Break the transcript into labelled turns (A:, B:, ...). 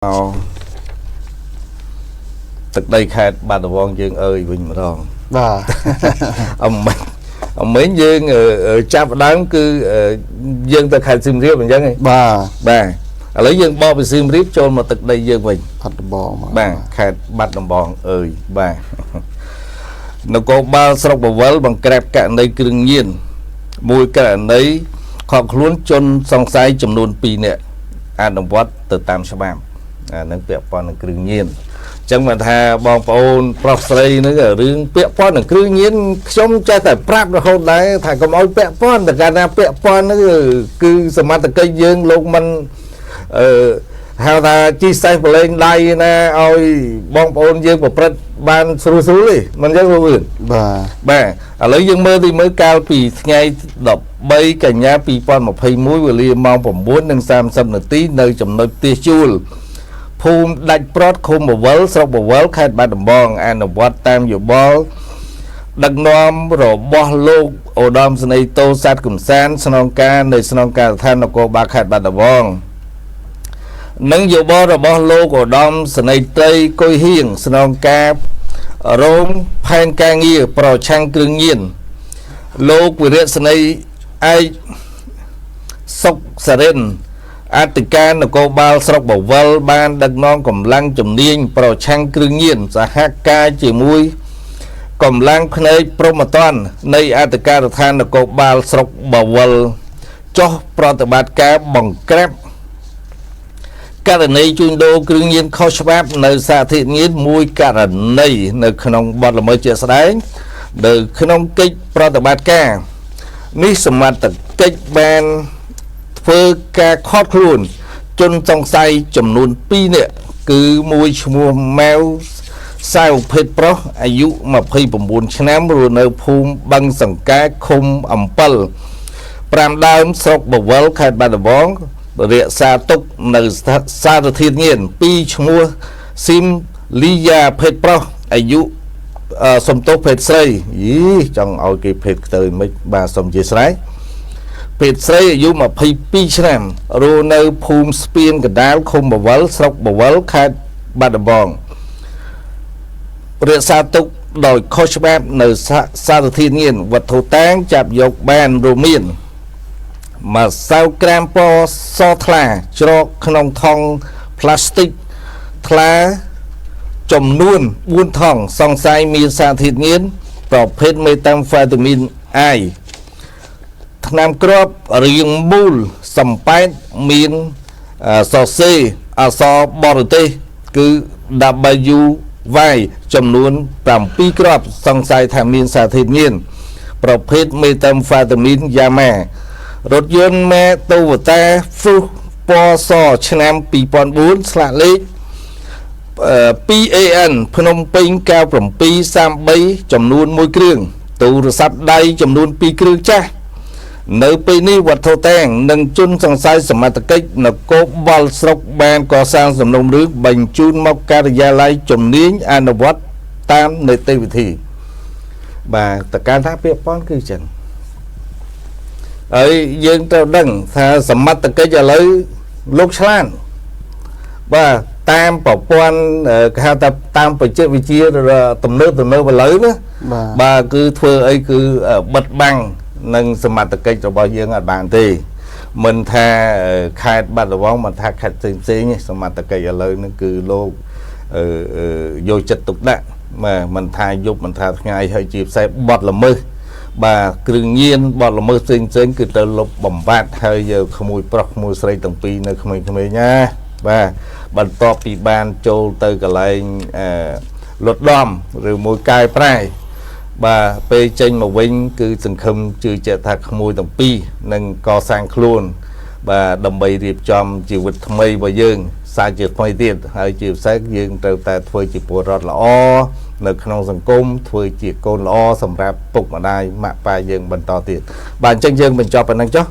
A: មកទឹកដីខេត្តបាត់ដំបងយើងអើយវិញម្ដង
B: បាទ
A: អមិញយើងចាប់ដើមគឺយើងទៅខេត្តសៀមរាបអញ្ចឹងឯង
B: បាទ
A: បាទឥឡូវយើងបកពីសៀមរាបចូលមកទឹកដីយើងវិញ
B: បាត់ដំបង
A: បាទខេត្តបាត់ដំបងអើយបាទនគរបាលស្រុកបវលបង្ក្រាបករណីគ្រឿងញៀនមួយករណីខកខ្លួនជនសង្ស័យចំនួន2នាក់អនុវត្តទៅតាមច្បាប់អានឹងពាក់ព័ន្ធនឹងគ្រឿងញៀនអញ្ចឹងបានថាបងប្អូនប្រុសស្រីនឹងរឿងពាក់ព័ន្ធនឹងគ្រឿងញៀនខ្ញុំចេះតែប្រាប់រហូតដែរថាកុំឲ្យពាក់ព័ន្ធតែកាលណាពាក់ព័ន្ធហ្នឹងគឺសមត្ថកិច្ចយើងលោកមិនអឺហៅថាជីសេះប្រឡែងដៃណាឲ្យបងប្អូនយើងប្រព្រឹត្តបានស្រួលស្រួលទេមិនអញ្ចឹងបងប្អូន
B: បាទ
A: បាទឥឡូវយើងមើលទីមើលកាលពីថ្ងៃ13កញ្ញា2021វេលាម៉ោង9:30នាទីនៅចំណុចផ្ទះជួលភូមិដាច់ប្រត់ឃុំបវលស្រុកបវលខេត្តបាត់ដំបងអនុវត្តតាមយោបល់ដឹកនាំរបស់លោកឧត្តមសេនីយ៍តូស័តកំសានស្នងការនៃស្នងការដ្ឋាននគរបាលខេត្តបាត់ដំបងនិងយោបល់របស់លោកឧត្តមសេនីយ៍ត្រីគុយហៀងស្នងការរងផែនការងារប្រឆាំងគ្រឿងញៀនលោកវិរៈសេនីយ៍ឯកសុកសរិនអធិការនគរបាលស្រុកបវលបានដឹកនាំកម្លាំងជំនាញប្រឆាំងគ្រឿងញៀនសហការជាមួយកម្លាំងភ្នែកព្រហ្មទណ្ឌនៃអធិការដ្ឋាននគរបាលស្រុកបវលចុះប្រតិបត្តិការបង្ក្រាបករណីជួញដូរគ្រឿងញៀនខុសច្បាប់នៅសារធាតុញៀនមួយករណីនៅក្នុងបទល្មើសជាក់ស្ដែងនៅក្នុងកិច្ចប្រតិបត្តិការនេះសមត្ថកិច្ចបានធ្វើការខត់ខ្លួនជនសង្ស័យចំនួន2នាក់គឺមួយឈ្មោះម៉ែវសៅភេទប្រុសអាយុ29ឆ្នាំរស់នៅភូមិបឹងសង្កែឃុំអំពិល5ដើមស្រុកបវលខេត្តបាត់ដំបងរក្សាទុកនៅសារធាតុញៀន2ឈ្មោះស៊ីមលីយ៉ាភេទប្រុសអាយុសំទោសភេទស្រីយីចង់ឲ្យគេភេទខ្ទើយមិនបាទសូមអធិស្ឋានភេទស្រីអាយុ22ឆ្នាំរស់នៅភូមិស្ពានកណ្ដាលឃុំបវលស្រុកបវលខេត្តបាត់ដំបងរក្សាទុកដោយខុសច្បាប់នៅសារធាតុញៀនវត្ថុតាងចាប់យកបានរួមមានម្សៅក្រាមពណ៌សថ្លាច្រកក្នុងថង់ផ្លាស្ទិកថ្លាចំនួន4ថង់សង្ស័យមានសារធាតុញៀនប្រភេទមេតាំហ្វេតាមីន I ថ្នាំគ្រាប់រាងមូលសំប៉ែតមានសរសេរអក្សរបរទេសគឺ WY ចំនួន7គ្រាប់សង្ស័យថាមានសារធាតុញៀនប្រភេទមេតាំហ្វេតាមីនយ៉ាម៉ារថយន្តម៉ាតូវតាហ្វ្រុសពណ៌សឆ្នាំ2004ស្លាកលេខ 2AN ភ្នំពេញ9733ចំនួន1គ្រឿងទូរស័ព្ទដៃចំនួន2គ្រឿងចាស់នៅពេលនេះវត្ថុតាងនិងជនសង្ស័យសមត្ថកិច្ចនគរបាលស្រុកបានកសាងសំណុំរឿងបញ្ជូនមកការិយាល័យជំនាញអនុវត្តតាមនីតិវិធីបាទតើការថាពាក្យប៉ុនគឺចឹងហើយយើងត្រូវដឹងថាសមត្ថកិច្ចឥឡូវលោកឆ្លាតបាទតាមប្រព័ន្ធគេហៅថាតាមបច្ចេកវិទ្យាទំនើបទំនើបឥឡូវណាបាទគឺធ្វើអីគឺបិទបាំងនឹងសមត្ថកិច្ចរបស់យើងអត់បានទេមិនថាខេត្តបាត់ដំបងមិនថាខេត្តផ្សេងផ្សេងសមត្ថកិច្ចឥឡូវហ្នឹងគឺលោកយកចិត្តទុកដាក់បាទមិនថាយប់មិនថាថ្ងៃហើយជាផ្សេងបត់ល្មើសបាទគ្រឿងញៀនបត់ល្មើសផ្សេងផ្សេងគឺទៅលុបបំបត្តិហើយយកក្មួយប្រុសក្មួយស្រីទាំងពីរនៅក្មេងៗណាបាទបន្ទាប់ពីបានចូលទៅកន្លែងអឺលុតដំឬមួយកែប្រែបាទពេលចេញមកវិញគឺសង្ឃឹមជឿជាក់ថាក្មួយទាំងពីរនឹងកសាងខ្លួនបាទដើម្បីរៀបចំជីវិតថ្មីរបស់យើងសាជាថ្មីទៀតហើយជាពិសេសយើងត្រូវតែធ្វើជាពលរដ្ឋល្អនៅក្នុងសង្គមធ្វើជាកូនល្អសម្រាប់ពុកម្ដាយម៉ាក់ប៉ាយើងបន្តទៀតបាទអញ្ចឹងយើងបញ្ចប់ប៉ុណ្ណឹងចុះ